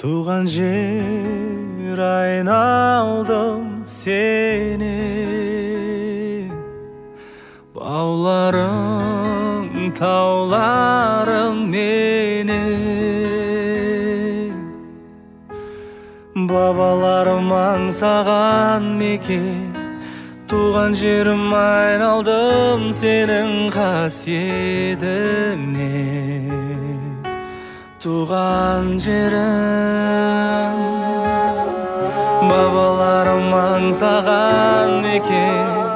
Туған жер айналдым сені, бауларың, тауларың мені. Бабаларым аңсаған мекен, туған жерім айналдым сенің қасиетіңе. Туған жерім, бабаларым аңсаған мекен,